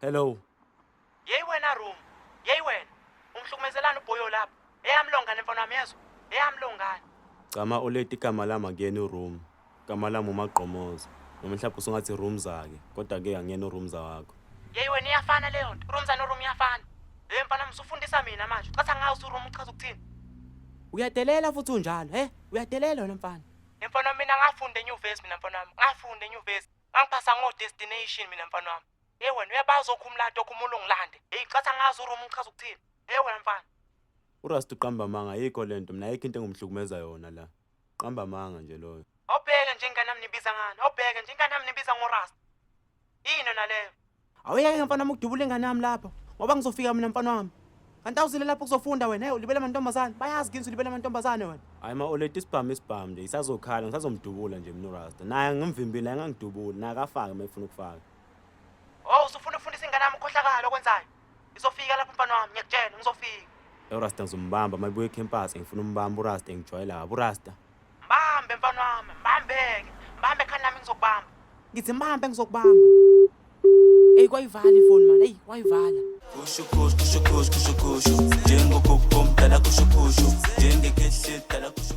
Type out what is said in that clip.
Hello. Yeyi wena room. Yeyi wena. Umhlukumezelani ubhoyo lapho? Eyami longane mfana wami yezwa. Eyami longane. Cama oleti igama lami akuyena uroom. Igama lami uMagqomoza. Noma mhlawumbe usungathi Roomza ke, kodwa ke angiyena uRoomza wakho. Yeyi wena iyafana leyo nto. Roomza noRoom iyafana. Hey mfana wami usufundisa mina manje. Ucatha ngawo uRoom uchaza ukuthini? Uyadelela futhi unjalo, he? Uyadelela wena mfana. Mfana wami mina ngafunda enyuvesi mina mfana wami. Ngafunda enyuvesi. Ngangiphasa ngo destination mina mfana wami. Hey wena uyabazi okhumulade okhumula ungilande. Hey catha ngazi uRoom uchaza ukuthini? Hey wena mfana. URasta uqamba amanga ayikho lento mina ayikho into engimhlukumeza yona la. Qamba amanga nje loyo. Awubheke nje ingane yami nibiza ngani? Awubheke nje ingane yami nibiza ngoRasta. Yini naleyo? Awuyeke mfana wami ukudubula ingane yami lapho ngoba ngizofika mina mfana wami. Kanti awuzile lapho ukuzofunda wena, hey ulibele amantombazane. Bayazi kini ulibele amantombazane wena. Hayi ma oleti isibhamu isibhamu nje isazokhala ngisazomdubula nje mina uRasta. Naye ngimvimbile angangidubuli naye akafake uma efuna ukufaka. Oh, usufuna ukufundisa ingane yami ukhohlakala okwenzayo. Ngizofika lapho mfana wami, ngiyakutshela, ngizofika. URasta ngizombamba uma ebuya ecampus ngifuna umbamba uRasta ngijwayela kabi uRasta. Mbambe mfana wami, mbambeke. Mbambe khani nami ngizokubamba. Ngithi mbambe ngizokubamba. Ey kwayivala ifoni man, ey kwayivala. Kusho kusho kusho kusho kusho kusho njengogogo omdala kusho kusho njengekhehle dala kusho.